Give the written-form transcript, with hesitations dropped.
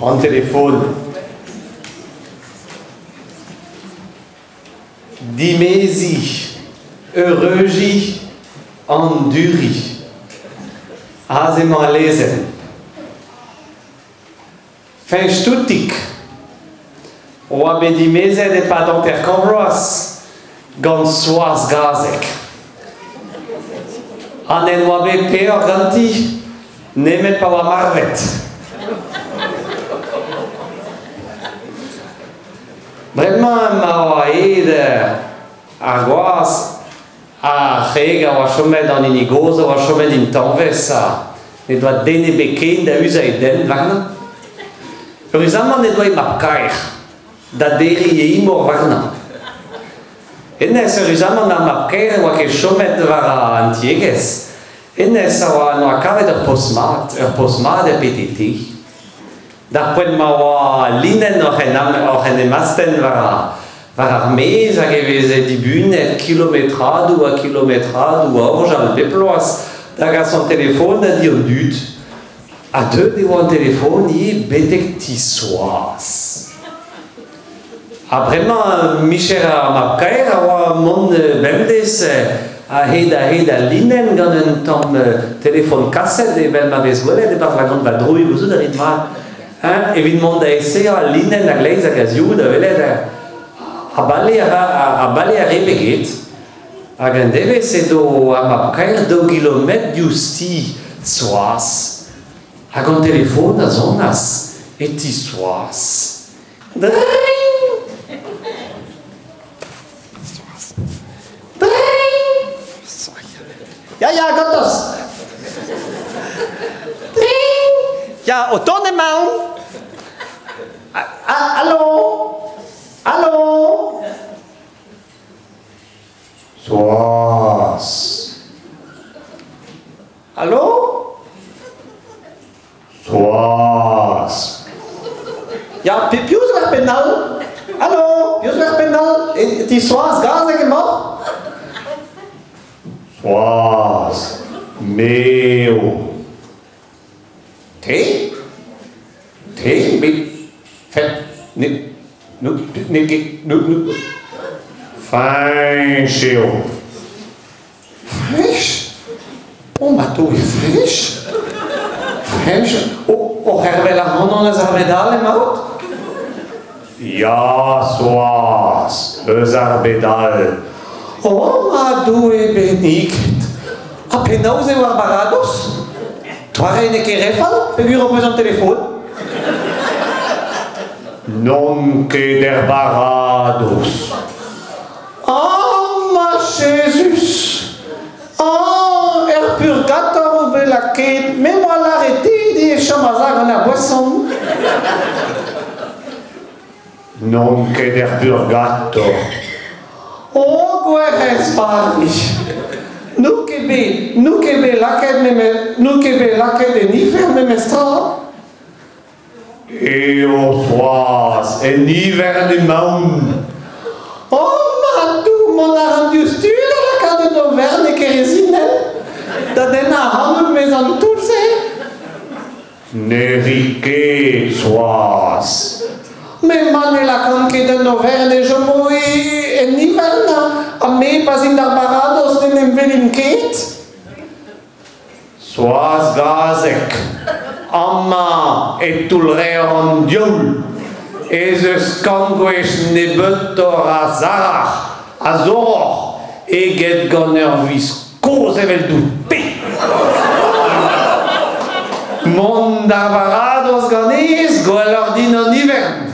An telefon. Dimeziñ, eureujiñ, anduriñ. Aze emañ al lezenn. Feñstoutik oa bet dimezet e-pad 50 vloaz gant Soaz Gazeg. Ha n'en doa bet peoc'h ganti nemet pa oa marvet. Bremañ ma oa aet ar gwaz, ar c'hreg a oa chomet an hini gozh a oa chomet intañvez ha ne doa den ebet ken da uzañ e dent warnañ. Eüruzamant he doa he mab-kaer da derriñ e imor warnañ. Hennezh, eüruzamant, ar mab-kaer ne oa ket chomet war an tiegezh. Hennezh a oa en doa kavet ur post mat, ur post mat er PTT. D'ar poent ma oa al linenn oc'h en oc'h en em astenn war ar, war ar maez hag e veze dibunet kilometradoù ha kilometradoù a orjal bep bloaz da gas an telefon da di an dud. Ha deuet e oa an telefon ivez betek ti Soaz. Ha bremañ micher ar mab-kaer a oa mont bemdez a-hed-a-hed al linenn gant un tamm telefon kaset evel ma vez gwelet e-barzh va gant va droioù gouzout a rit mat hein, evit mont da eseañ al linenn a-gleiz hag a-ziv da welet ha bale a ra ha bale a re pe get. Hag un devezh edo ar mab-kaer daou gilometr diouzh ti Soaz hag an telefon a sonas e ti Soaz. Dring! Dring! Ya, ya, gortoz! Dring! Ya, o tont emaon! Alo? Alo? Soaz. Alo? Soaz. Ya, piv zo er penn all? Alo, piv zo er penn all? E ti Soaz Gazeg emañ? Soaz. Me eo. Te? Te? Met... Fet... Ne... No, n'eo ket... No, no... Fañch eo. Fresh? Oh, ma to eo fresh? Fresh? O, oc'h ervel ac'hanon eus ar bed all emaout? Ya, Soaz, eus ar bed all. Oh, ma Doue benniget! Ha penaos eo ar baradoz? Doare n'eo ket re fall peogwir ho peus an telefon? N'on ket er baradoz. Ah, ma Jezuz! Ah, er purgator o bet lakaet, me 'moa lâret dit e chom a-za gant ar boeson. N'on ket er purgator. Oh, Gwerc'hez Vari! N'out ket bet, n'out ket bet lakaet memes, n'out ket bet lakaet en ifern memestra? Eo c'hoazh, en ivern emaon. Oh, ma Doue, mont a ran diouzhtu da lakaat un overn e Kerezinenn da dennañ ac'hanout 'maez an toull-se. Ne ri ket, Soaz. Met ma ne lakaan ket un overn e chomo en ivern ha me pa'z in d'ar baradoz n'en em welin ket. Soaz Gazeg, amañ e toull-revr an diaoul ez eus kant gwech nebeutoc'h a sarac'h, a zoroc'h eget gant ur viz kozh eveldout-te. Mont d'ar baradoz ganez, gwelloc'h din an ivern.